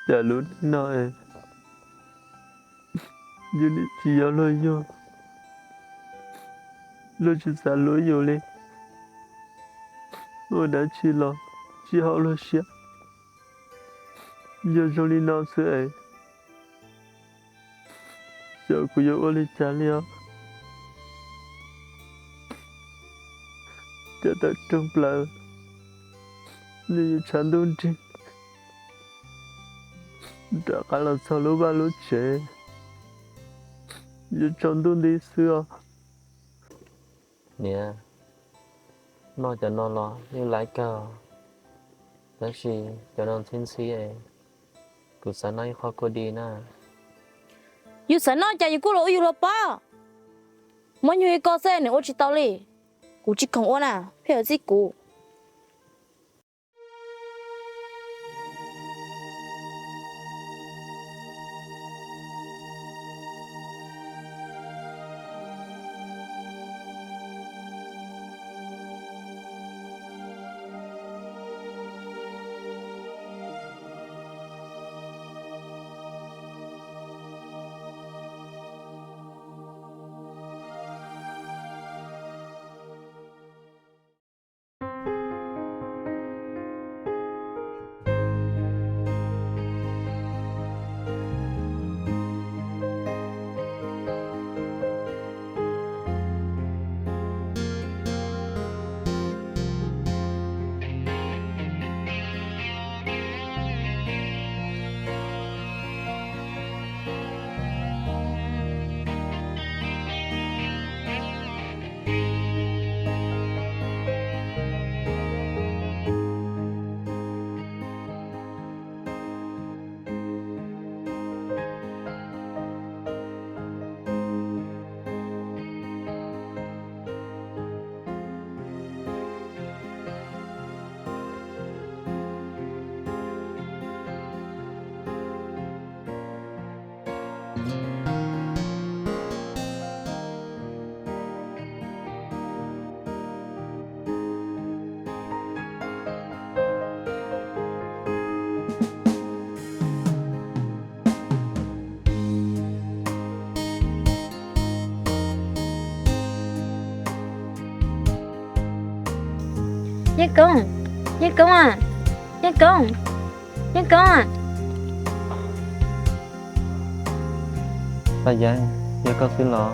Tam lub neej no es yus nim tsis yog luag yug, luag tsis xav hlub yus li. Ua dab tsi los tsis haum luag siab. Yog zoo li no xwb es xyov kuv yuav ua li cas li os. Cov tawm roog plaws, nws yuav tshav ntuj nrig rov qab los txog lub vaj lub tsev, yuav tsaus ntuj nti xwb os. Niam, noj cov no los yeej laiv kawg, tab sis cov no ntxhib ntxhib, kuv xav noj ib qho kua dis na. Yus xav noj cas yus kuj los ua yus hluas pab. Muab nyuag li ko xwb nws ua tsis tau li. Kuv tsis khoom ua na, pheej yuav txib kuv. Yeej Koob, Yeej Koob a, Yeej Koob, Yeej Koob a. Paj Yeeb, yog koj xwb los?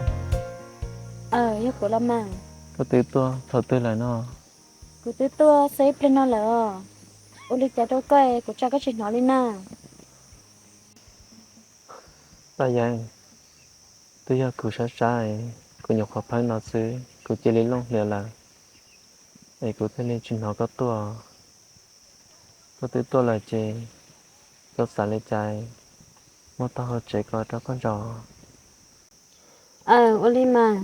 Yog kuv los mas. Koj twb tuaj thaum twg lawm no? Kuv twb tuaj xwb ib pliag no lawm os. Ua li cas rau koj es kuv tsa koj tsis hnov li na? Paj Yeeb, twb yog kuv sab sab es kuv nyuam qhuav pheeb no xwb kuv cia li looj hlias lawm, es kuv thiaj li tsis hnov koj tuaj. Koj twb tuaj lawm ces koj xav li cas muab taub hau tsev ko rau koj zaum. Aw, ua li mas.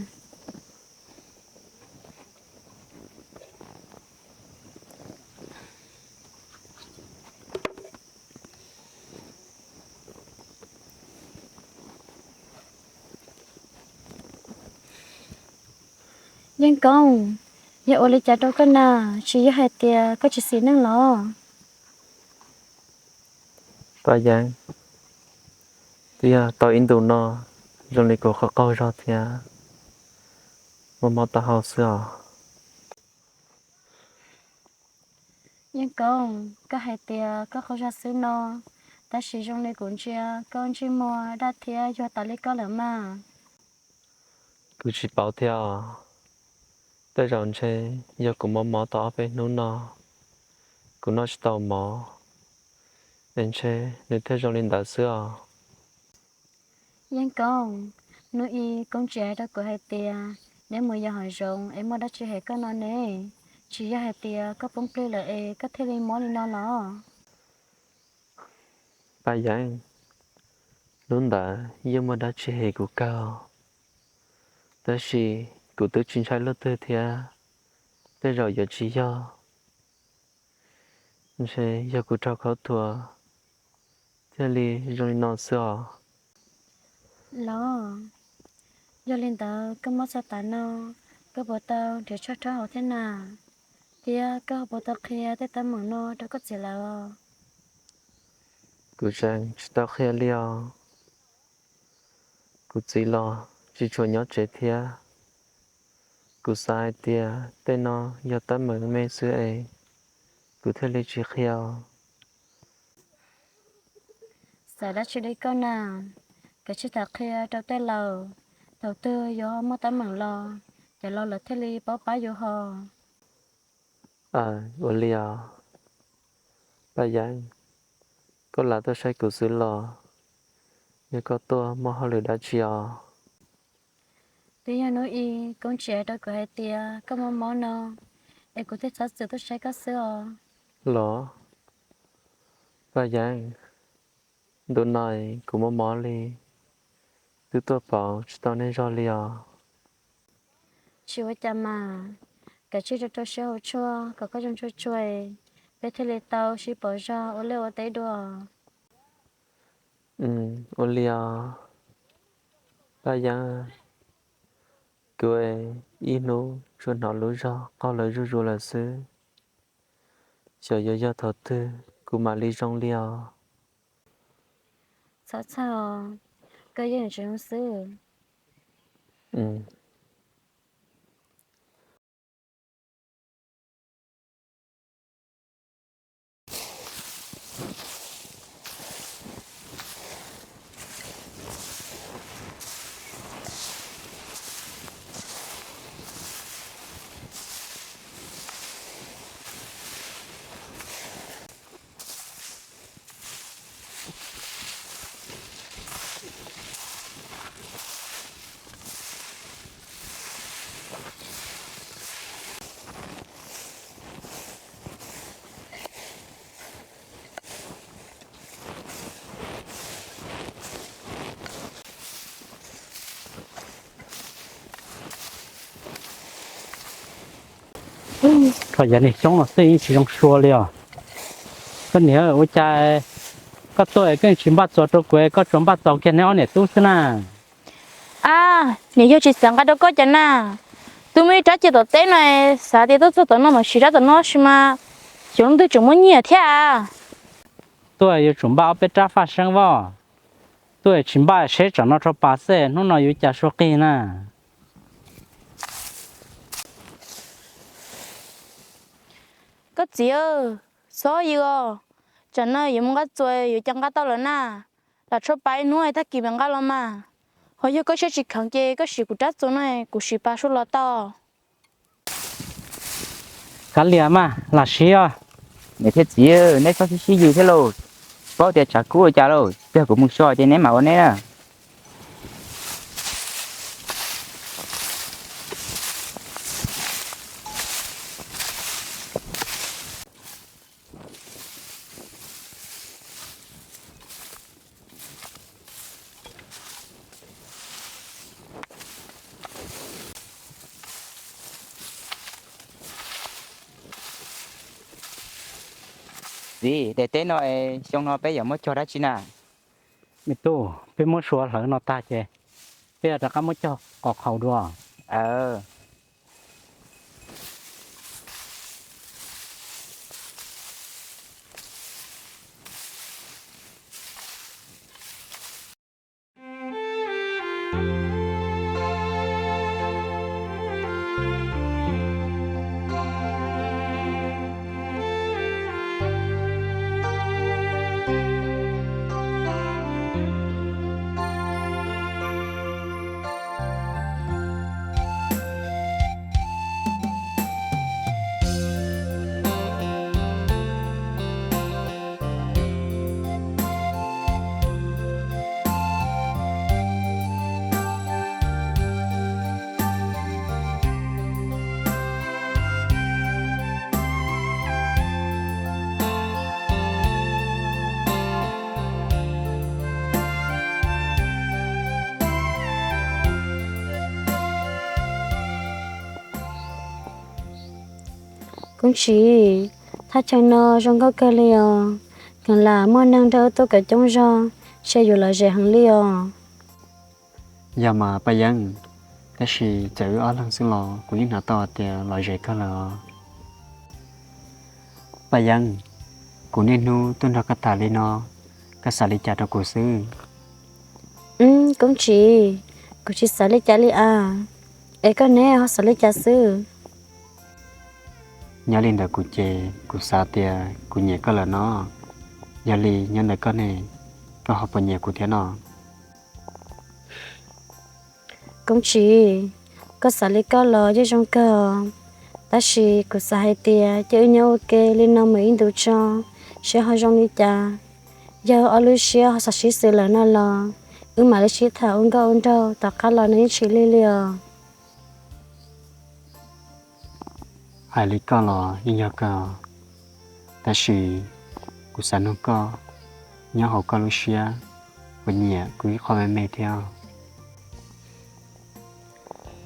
Yeej Koob, yog ua li cas rau koj na, tsis yog hais tias koj tsis xis neej los? Paj Yeeb, twb yog tau ib ntus no zoo li kuv qaug qaug zog thiab mob mob taub hau xwb os. Yeej Koob, koj hais tias koj qaug zog xwb no, tab sis zoo li kuv ntsia koj ntsej muag daj thiab yuag tas li koj lawm mas. Kuv tsis paub thiab os. Tej zaum ntshe yog kuv mob mob tau ob peb hnub no, kuv noj tsis tau mov, es ntshe nws thiaj zoo li ntawd xwb os. Yeej Koob, hnub ib Koob tseem hais rau kuv hais tias neb mus yos hav zoov es muaj dab tsi hem koj no ne, tsis yog hais tias koj poob plig lawm es koj thiaj li mob li no los? Paj Yeeb, hnub ntawd yeej muaj dab tsi hem kuv kawg, tab sis kuv twb tsis ntshai leej twg thiab, tej zaum yuav tsis yog, ntshe yog kuv raug khaub thuas thiaj li zoo li no xwb os. Los, yog li ntawd koj mob txog tav no, koj puas tau nrhiav tshuaj rhaub haus thiab na? Thiab koj puas tau qhia tej teeb meem no rau koj txiv lawv? Kuv tseem tsis tau qhia li os. Kuv txiv los tsis tshua nyob tsev thiab. Kuv xav hais tias tej no yog teeb meem me xwb es kuv thiaj li tsis qhia os. Xav dab tsi li koj na, kav tsij tham qhia rau tej laus, thaum twg yus ho muaj teeb meem los, cov laus lawv thiaj li paub pab yus ho. Aw, ua li os. Paj Yeeb, koj lam tuaj saib kuv xwb los yog koj tuaj muaj hauj lwm dab tsi os? Twb yog hnub i Koob Tsiv rau kuv hais tias koj mob mob no, es kuv thiaj txhob txwm tuaj saib koj xwb os. Los, Paj Yeeb, ntu no kuv mob mob li, twb tuaj pauv tsis tau nej zog li os. Tsis ua cas mas, kav tsij rau rau siab hauv tshuaj kom koj zoo tsuag tsuag, peb thiaj li tau sib pauv zog ua liaj ua teb dua. Ua li os. Paj Yeeb, kuv ib hnub tsuas hnov lub zog qaug lawv zuj zus lawm xwb. Xyov yuav yog thaum twg kuv mam li zoo li os. Txhob txhawj, koj yeej tsis zoo xwb. Thaum yog niag xyoob no xwb yeej tsis zoo sua li os. Koj niam, ua cas koj tuaj koj tsis npaj txuas rau kuv, koj tsuas npaj txaus kiag neb ob niam tub xwb na? A, niam yog tsis xav nqa rau koj cas na. Twb muaj ib rab ci tom teb no, xav tias tuaj txog tom no mam siv rab tom no sis mas xyov leej twg tseem muab nyiag thiab. Tuaj yuav tsum npaj ob peb rab faj seeb voj. Tuaj tsis npaj seb tsam no rho pas xwb hnub no yuav cas sua qig na. Koj txiv, txhob yws os, tsam no yuav mus nqa txuas yuav cas nqa tau lawm na. Lam tshuaj pas ib hnub tag kis mam nqa los mas. Ho yog koj siab tsis kheev ces koj siv kuv rab txuas no kuv siv pas sua los tau. Kav liam mas lam siv os. Niam thiab txiv, neb txhob sib sib yws thiab lauj. Paub tias tshav kub ua cas lauj, yog kuv mus so ces neb mam ua neb na. Txiv, daim teb no es xyoo no peb yuav muab cog dab tsi na? Me tub, peb muab sua hlawv no tag ces peb yuav rov qab muab cog qos qhaus dua. Koob Tsib, thaj chaw no zoo nkauj kawg li os, kheev lam muaj neeg nrog wb tuaj kawm coob zog, ntshe yuav lom zem heev li os. Yog mas Paj Yeeb, tab sis txawm wb ob leeg xwb los kuv yeej hnov tau hais tias lom zem kawg lawm os. Paj Yeeb, kuv niaj hnub tuaj nrog koj tham li no, Koj xav li cas rau kuv xwb? Koob Tsiv, kuv tsis xav li cas li as. Es koj neb ho xav li cas xwb? Nyob li ntawm kuv ces kuv xav tias kuv nyiam koj lawm no. Yog li nyob ntawm koj ne, koj ho puas nyiam kuv thiab no? Koob Tsiv, koj xav li koj los yeej zoo kawg, tab sis kuv xav hais tias cia wb nyob ua ke li no mus ib ntus tso, seb ho zoo li cas. Yog ob lub siab ho xav sib xws lawm no los wb mam li sib tham ua nkauj ua nraug, tom qab los nws yeej tsis lig li os. Hais li koj los yeej yog kawg, tab sis kuv xav nug koj, nyob hauv koj lub siab puas nyiam kuv ib qho me me thiab?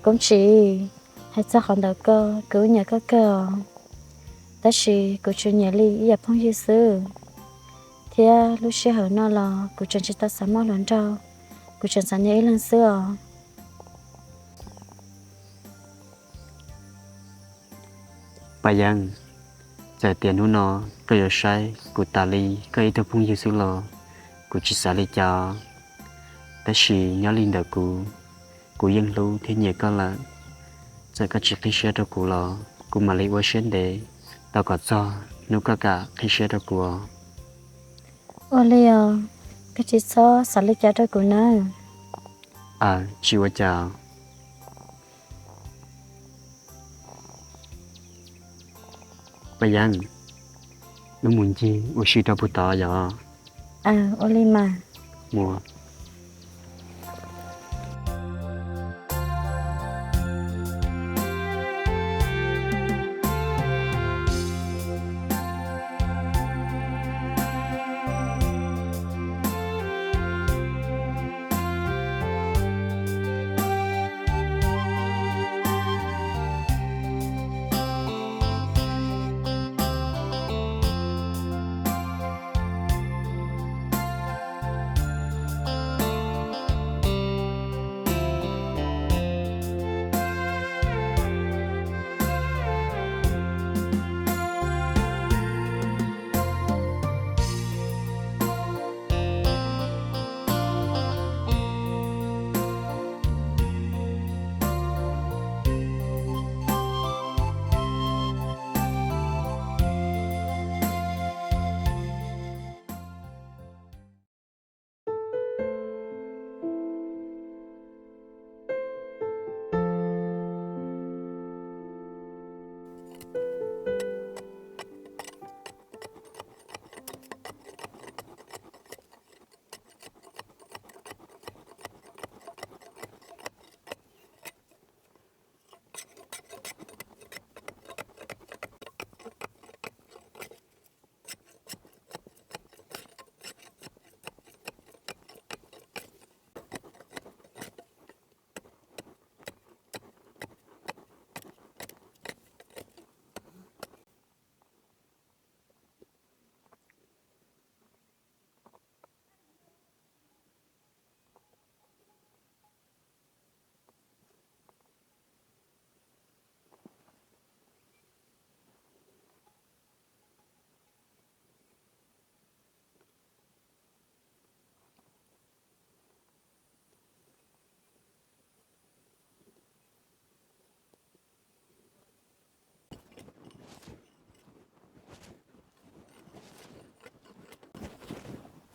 Koob Tsiv, hais txog qhov ntawd ko, kuv nyiam koj kawg os, tab sis kuv tsuas nyiam li ib yam phooj ywg xwb, thiab lub sij hawm no los kuv tseem tsis tau xav muaj hluas nraug, kuv tseem xav nyob ib leeg xwb os. Paj Yeeb, txawm tias hnub no koj yuav saib kuv tas li koj ib tug phooj ywg xwb los kuv tsis xav li cas, tab sis nyob li ntawm kuv, kuv yeej hlub thiab nyiam koj lawm. Txawm koj tsis qhib siab rau kuv los kuv mam li ua siab ntev tos kom txog hnub koj kam qhib siab rau kuv. Ua li os, koj tsis txhob xav li cas rau kuv nawb. Aws, tsis ua cas. Paj Yeeb, wb mus ncig ua si rau puag tod yom? Aws, ua li mas. Mus.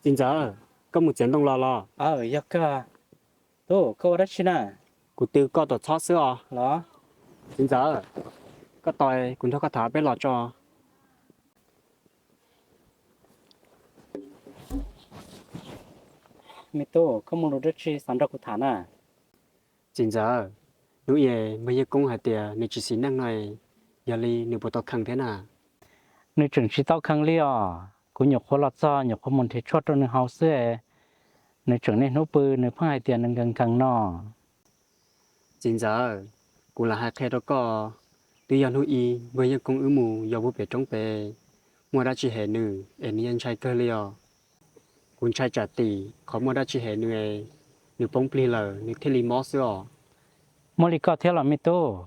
Txiv ntxawm, koj mus txiav ntoo los los? Yog kawg. Tub, koj ua dab tsi na? Kuv tw koj tuam txhob xwb os. Los, txiv ntxawm, koj tos kuv nrog koj tham peb los tso. Me tub, koj muaj lus dab tsi xav nrog kuv tham na? Txiv ntxawm, hnub i npawg Yeej Koob hais tias nws tsis xis neej no, yog li nws puas tau kheev thiab na? Nws tseem tsis tau kheev li os. Kuv nyuam qhuav los txog nyuam qhuav mus nrhiav tshuaj rau nws haus xwb es, nws tseem niaj hnub pw, nws pheej hais tias nws nkees nkees no. Txiv ntxawm, kuv lam hais qhia rau koj, twb yog hnub i npawg Yeej Koob wb mus yos puag pem roob pem, muaj dab tsi hem nws es nws yeej ntshai kawg li os. Kuv ntshai tsam tim qhov muaj dab tsi hem nws es nws poob plig lawm nws thiaj li mob xwb os. Muaj li ko thiab los me tub?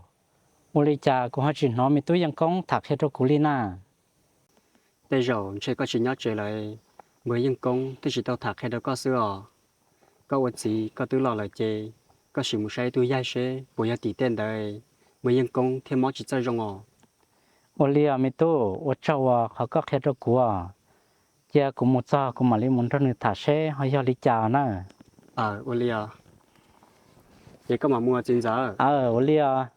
Ua li cas kuv ho tsis hnov me tub Yeej Koob tham qhia rau kuv li na? Tej zaum ntshe koj tsis nyob tsev lawm, Npawg Yeej Koob twb tsis tau tham qhia rau koj xwb os. Koj ua txiv koj twb los lawm ces koj sim mus saib ib tug yaig seb puas yog tim tej ntawd, npawg Yeej Koob thiaj mob tsis txawj zoo os. Ua li os me tub, ua tsaug uas qhov koj qhia rau kuv os. Cia kuv mus txog kuv mam li mus nrog nws tham seb ho yog li cas na. Ua li os, ces koj mam mus txiv ntxawm. Ua li os.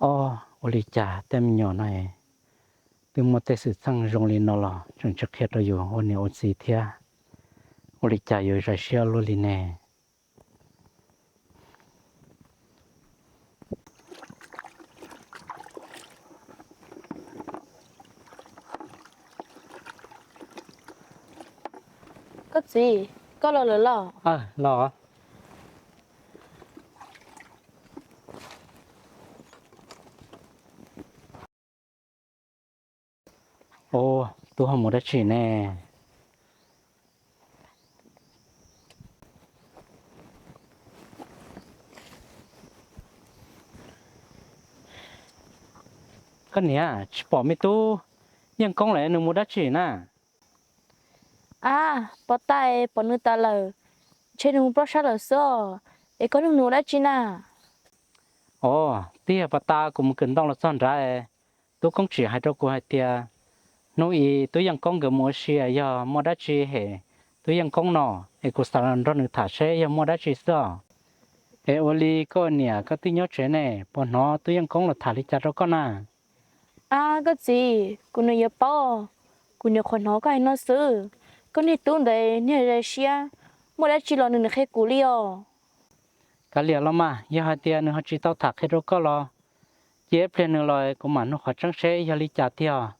Ob, ua li cas tej me nyuam no twb muaj tej xwm txheej zoo li no los tseem tsis qhia rau yus ua niam ua txiv thiab. Ua li cas yuav zais siab luaj li ne? Koj txiv, koj los lawm los? Los. Ua, tub ho mus dab tsi ne? Koj niam, tsis pom me tub Yeej Koob lawm, nws mus dab tsi na? Ab, pov tas pom nws tas lawm, ntshe nws mus plob sab lawm xwb os. Es koj nug nws ua dab tsi na? Os, twb yog pov tas kuv mus kawm ntoo los txog nrad, tub Koob Tsim hais rau kuv hais tias hnub ib tub Yeej Koob nkawd mus ua si yog muaj dab tsi hem tub Yeej Koob no, es kuv xav los nrog nws tham seb yog muaj dab tsi xwb os. Es ua li koj niam koj twb nyob tsev ne, puas hnov tub Yeej Koob los tham li cas rau koj na? Ab, koj txiv, kuv niam yuav paub, kuv nyuam qhuav hnov koj hais no xwb. Koj niag tub ntawd niag zais siab, muaj dab tsi los nws niam qhia kuv li os. Kav liam los mas, yog hais tias nws ho tsis tau tham qhia rau koj los cia ib pliag nws los kuv mam nug qhov tseeb seb yog li cas tiag.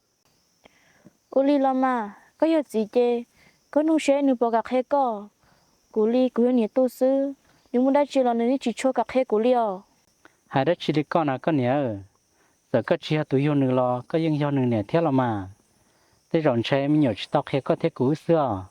Ua li los mas, koj yog txiv ces koj nug seb nws puas kam qhia koj. Kuv li kuv yog niam tub xwb, nws muaj dab tsi los nws yeej tsis tshua kam qhia kuv li os. Hais dab tsi li koj na koj niam, txawm koj tsis yog tus yug nws los koj yeej yog nws niam thiab los mas. Tej zaum ntshe me nyuam tsis tau qhia koj thiab kuv wb xwb os.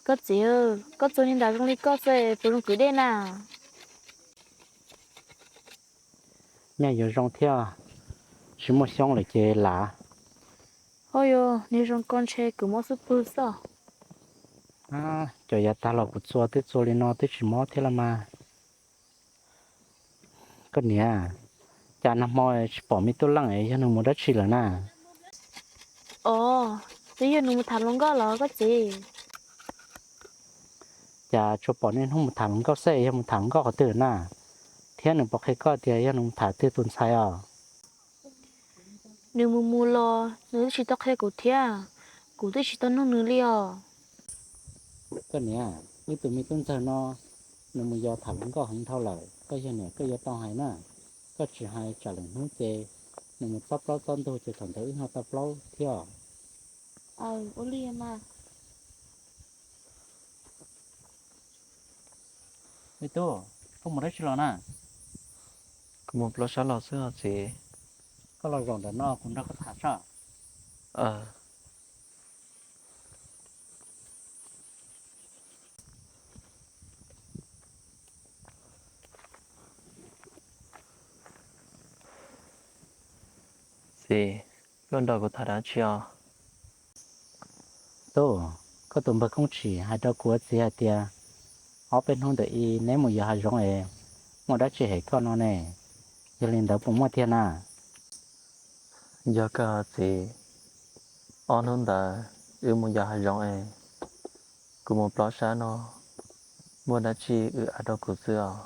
Koj txiv, koj txua niag nram zoo li koj xwb puas zoo kwv dej na? Nyaj yuav zoo thiab, tsis muaj xyoob lawm ces lav. Ho yog niag zoo ko ntshe kwv mob xub pwg xwb. Cov yav tag los kuv txua twb txua li no twb tsis mob thiab los mas. Koj niam, cas nag hmo tsis pom me tub Leej, yog nws mus dab tsi lawm na? Os, twb yog nws mus tham hluas nkauj los koj txiv. Cas tsuas pom niaj hnub mus tham hluas nkauj xwb, yog mus tham hluas nkauj qhov twg na? Thiab nws puas qhia koj tias yog nws mus tham twg tus ntxhais os? Nws mus mus los nws twb tsis tau qhia kuv thiab, kuv twb tsis tau nug nws li os. Koj niam, wb tus me tub ntxawg no nws mus yos tham hluas nkauj heev dhau lawm, koj yog niam koj yuav tau hais na. Koj tsis hais tsam lwm hnub ces nws mus txob plaub txob ntug ces thaum ntawd wb ho tau plaub thiab. Aw, ua li mas. Me tub, koj mus dab tsi los na? Kuv mus plob sab los xwb os txiv. Koj los zaum ntawm no kuv nrog koj tham soj. Txiv, koj nrog kuv tham dab tsi os? Tub, koj tus npawg Koob Tshis hais rau kuv ua txiv hais tias ob peb hnub ntawm i neb mus yos hav zoov es muaj dab tsi hem koj no ne, yog li ntawd puas muaj tiag na? Yog kawg txiv, ob hnub ntawd wb mus yos hav zoov es kuv mus plob sab no, muaj dab tsi wb av rau kuv xwb os.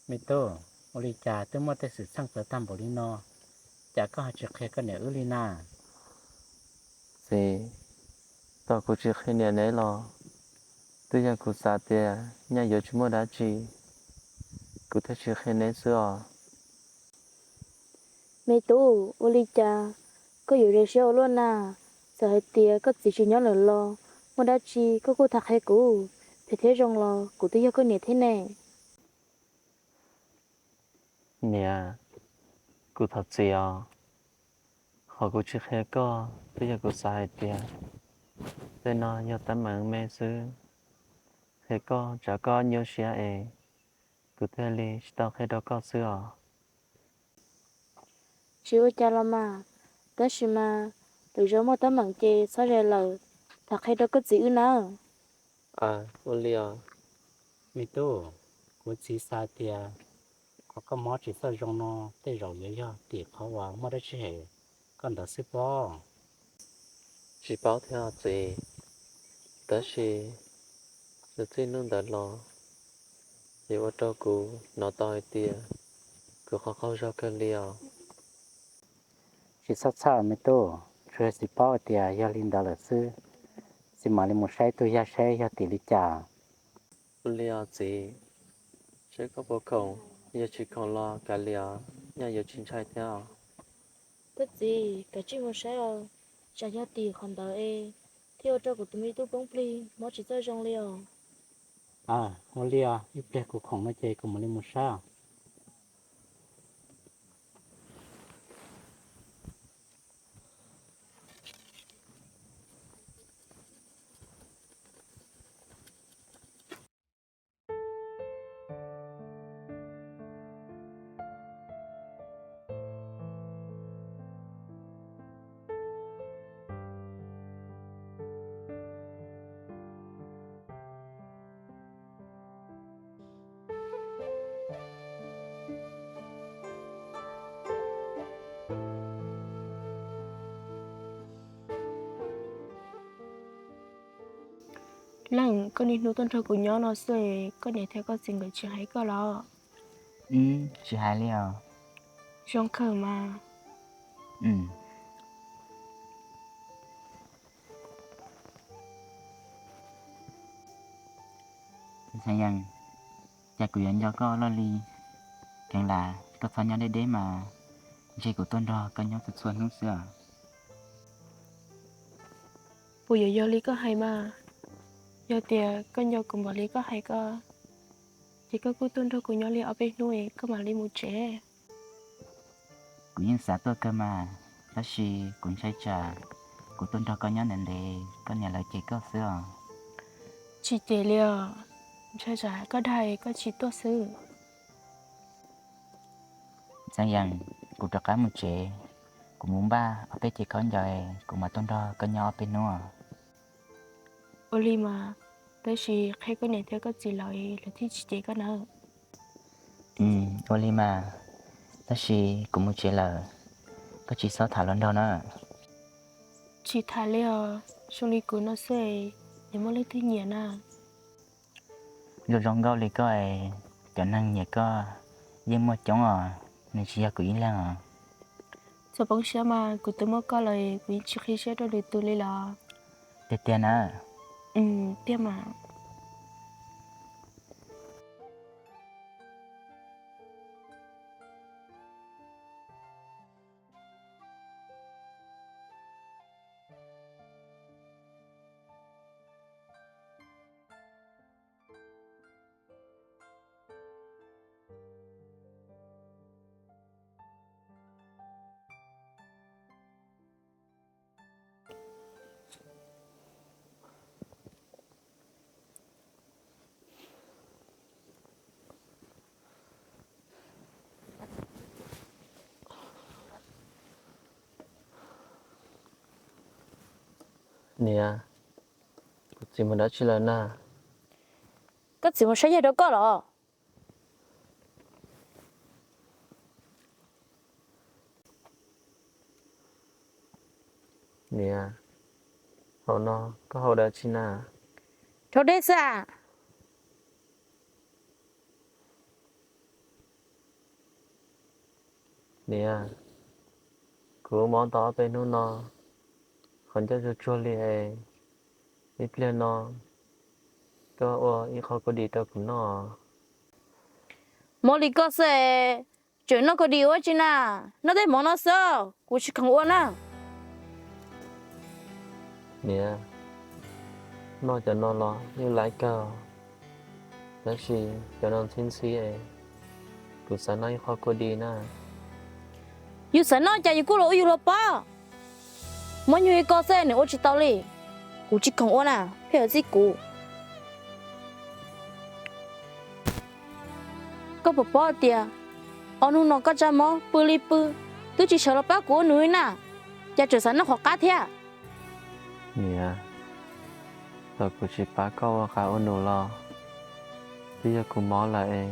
Me tub, ua li cas twb muaj tej xwm txheej txawv tag npaum li no, cas koj ho tsis qhia koj niam wb li na? Txiv, thaum kuv tsis qhia niam neb los twb yog kuv xav tias nyaj yuav tsis muaj dab tsi, kuv thiaj tsis qhia neb xwb os. Me tub, ua li cas koj yuav zoo siab ua luaj na? Txawm hais tias koj txiv tsis nyob lawm los muaj dab tsi koj kuj tham qhia kuv, phem thiab zoo los kuv twb yog koj niam thiab ne. Niam, kuv thov txim os. Qhov kuv tsis qhia koj twb yog kuv xav hais tias tej no yog teeb meem me xwb, qhia koj tsam koj nyuaj siab es kuv thiaj li tsis tau qhia rau koj xwb os. Tsis ua cas los mas, tab sis mas lwm zaus muaj teeb meem ces txhob ze lawm, tham qhia rau koj txiv wb nawb. Ua li os. Me tub, kuv txiv xav tias qhov koj mob tsis txawj zoo no tej zaum yuav yog tim qhov uas muaj dab tsi hem koj ntawd xwb pob. Tsis paub thiab os txiv, tab sis txij hnub ntawd los ces ua rau kuv hnov tau hais tias kuv qhov qaug zog kawg li os. Tsis txhob txhawj me tub, tsuas yog txiv paub hais tias yog li ntawd lawm xwb, txiv mam li mus saib tus yaj saib yog tim li cas. Ua li os txiv, seb koj puas khoom, yog tsis khoom los kav liam, nyaj yuav tsis ntshai thiab os. Koj txiv, kav tsij mus saib os, tsam yog tim qhov ntawd es thiaj ua rau kuv tus me tub poob plig mob tsis txawj zoo li os. Ua li os, ib pliag kuv khoom no ces kuv mam li mus saib os. Leej, koj niaj hnub tuaj nrog kuv nyob no xwb, koj niam thiab koj txiv nkawd tsis hais koj los? Tsis hais li os. Zoo kawg mas. Ntxhais Yees, cas kuv yuav nco koj loj li. Keev lam koj txhob nyob deb deb mas, ntshe kuv tuaj nrog koj nyob txhua txhua hnub xwb os. Puas yuav yog li koj hais mas? Yog tias koj nco kuv npaum li koj hais ko, ces koj kuj tuaj nrog kuv nyob li ob peb hnub es koj mam li mus tsev. Kuv yeej xav tuaj kawg mas, tab sis kuv ntshai tsam kuv tuaj nrog koj nyob ntev ntev koj niam lawv cem koj xwb os. Tsis cem li os, ntshai tsam koj dag koj tsis tuaj xwb. Ntxhais Yees, kuv rov qab mus tsev, kuv mus npaj ob peb cev khaub ncaws, kuv mam tuaj nrog koj nyob ob peb hnub. Ua li mas, tab sis qhia koj niam thiab koj txiv lawv, lawv thiaj tsis cem koj nawb. Ua li mas, tab sis kuv mus tsev lawm, koj tsis txhob tham hluas nraug na. Tsis tham li os, zoo li kuv no xwb, nws muaj leej twg nyiam na. Zoo zoo nkauj li koj es, cov neeg nyiam koj yeej muaj coob os, nws tsis yog kuv ib leeg os. Txhob poob siab mas, kuv twb muaj koj lawm, kuv yeej tsis qhib siab rau lwm tus li los. Tiag tiag na? Tiag mas. Niam, kuv txiv mus dab tsi lawm na? Koj txiv mus saib yawg rau koj los? Niam, hauv no koj hau dab tsi na? Rhaub dej xwb. Niam, kuv ua mob tau ob peb hnub no, qhov ncauj tsuag tsuag li es ib pliag no koj ua ib qho kua dis rau kuv noj. Mob li koj xwb es tseem noj kua dis ua tsi na? Noj tej mov no xwb, kuv tsis khoom ua na. Niam, noj cov no los yeej laiv kawg, tab sis cov no ntxhib ntxhib es kuv xav noj ib qho kua dis na. Yus xav noj cas yus kuj los ua yus los pob. Mob nyuag li koj xwb nws ua tsis tau li. Kuv tsis khoom ua na, pheej yuav txib kuv. Koj puas paub tias ob hnub no koj tsab mob pw li pw, twb tsis sawv los pab kuv ua nus li na, cas tseem xav noj qhov qab thiab? Niam, txawm kuv tsis pab koj ua qab ua nus los twb yog kuv mob lawm es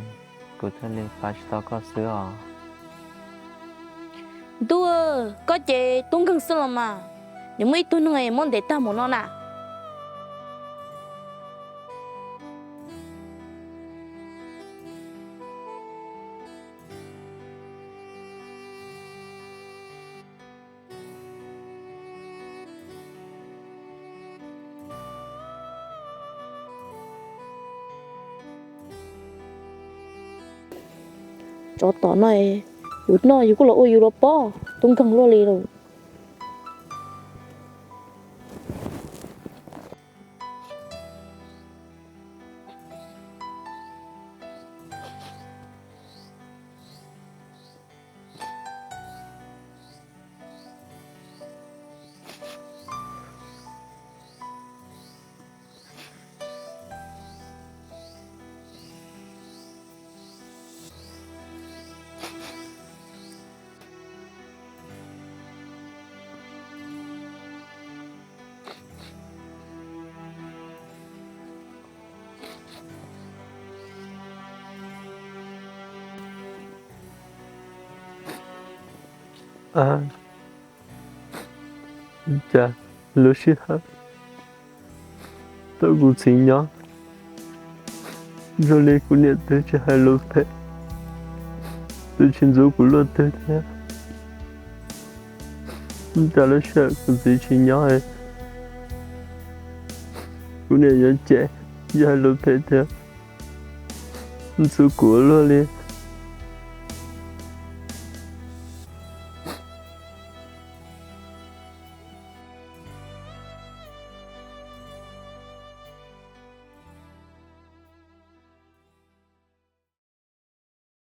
kuv thiaj li pab tsis tau koj xwb os. Ntuj, koj ces tub nkeeg xwb los mas, nws muaj ib tug neeg es mob ntev tag mus no na. Tsov tom no, yus noj yus kuj los ua yus los pob, tub nkeeg luaj li lawm. Cas lub sij hawm thaum kuv txiv nyob, zoo li kuv niam twb tsis hais lus phem, twb tsis ntxub kuv luaj twg thiab. Cas lub sij hawm kuv txiv tsis nyob, kuv niam yuav cem, yuav hais lus phem thiab ntxub kuv ua luaj li.